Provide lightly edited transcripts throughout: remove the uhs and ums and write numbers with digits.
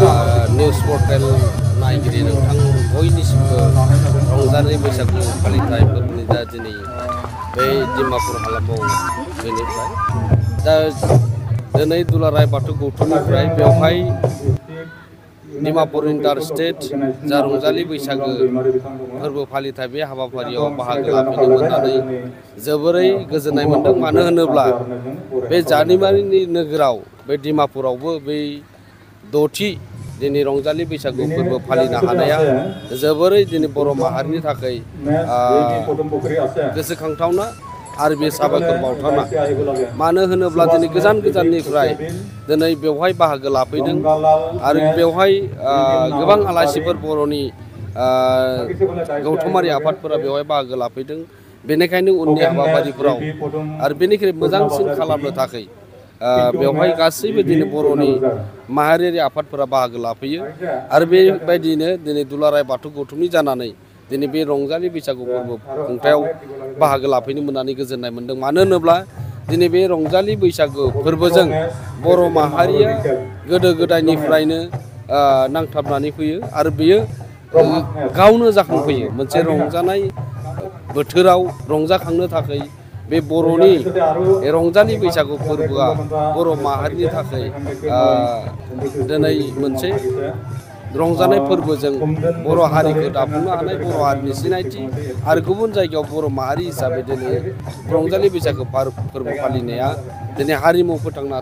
News portal नायगिरि नोंथां बयनिसिमबो रंजानाय बैसागु फालिथाय फोरबोनि दा दिनै बे डिमापुर हालामाव बेनिफ्राय दा दिनै दुलाराय बाथौ गौथुमनिफ्राय बेवहाय डिमापुर इन्टार स्टेट जा रंजालि बैसागु फोरबो फालिथाय बे हाबाफारियाव बाहागो लाफैनो मोननानै जोबोरै गोजोननाय मोनदों। मानो होनोब्ला बे जारिमिनारि नोगोराव बे डिमापुरावबो बै द'थि दिनै रंजालि बैसागु फोरबो फालिनो हानाया जोबोरै दिनै बर' माहारिनि थाखाय गोसोखांथावना आरो बे साबायखर बावथावना। मानो होनोब्ला दिनै गोजान गोजाननिफ्राय दिनै बेवहाय बाहागो लाफैदों आरो बेवहाय गोबां आलासिफोर बर'नि गौथुमारि आफादफोरा बेवहाय बाहागो लाफैदों। बेनिखायनो उननि हाबाफारिफोराव आरो बेनिख्रुइ मोजांसिन खालामनो थाखाय बेवहाय गासैबो दिनै बर'नि माहारियारि आफादफोरा बाहागो लाफैयो आरो बेबायदिनो दिनै दुलाराय बाथौ गौथुमनि जानानै दिनै बे रंजालि बैसागु फोरबो खुंथायाव बाहागो लाफैनो मोननानै गोजोननाय मोनदों। मानो होनोब्ला दिनै बे रंजालि बैसागु फोरबोजों बर' माहारिया गोदो गोदायनिफ्रायनो नांथाबनानै फैयो आरो बेयो गावनो जाखांफैयो। मोनसे रंजानाय बोथोराव रंजाखांनो थाखाय बे बर'नि रंजालि बैसागु फोरबोआ बर' माहारिनि थाखाय दिनै मोनसे रंजानाय फोरबोजों बर' हारिखौ दाफुंनो हानाय बर' हारिनि सिनायथि आरो गुबुन जायगायाव बर' माहारि हिसाबै दिनै रंजालि बैसागु फोरबो फालिनाया दिनै हारिमु फोथांना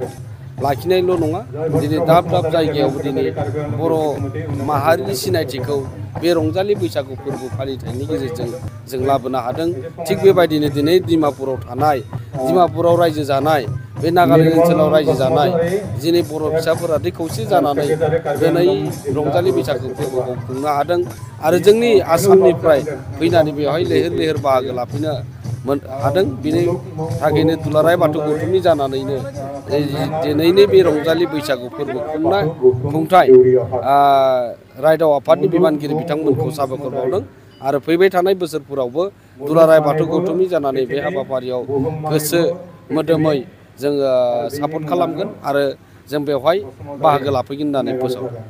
लाखिनायल' नङा, दिनै दाब दाब जायगायावबो दिनै बर' माहारिनि सिनायथिखौ बे रंजालि बैसागु फोरबो फालिथायनि गेजेरजों जों लाबोनो हादों। थिग बेबायदिनो दिनै डिमापुराव थानाय, डिमापुराव रायजो जानाय, बे नागालेण्ड ओनसोलाव रायजो जानाय दिनै बर' फिसाफोरा खौसे जानानै दिनै रंजालि बैसागु फोरबोखौ खुंनो हादों आरो जोंनि आसामनिफ्राय फैनानै बेवहाय लैहोर लैहोर बाहागो लाफैनो हादों। बिनि थाखायनो दुलाराय बाथौ गौथुमनि जानानैनो दिनैनि बे रंजालि बैसागु फोरबो खुंथाय रायदाव आफादनि बिबानगिरि बिथांमोनखौ साबायखर बावदों आरो फैबाय थानाय बोसोरफोरावबो दुलाराय बाथौ गौथुमनि जानानै बे हाबाफारियाव गोसो मोदोमै जोङो सापर्ट खालामगोन आरो जों बेवहाय बाहागो लाफैगोन होननानै फोसावदों।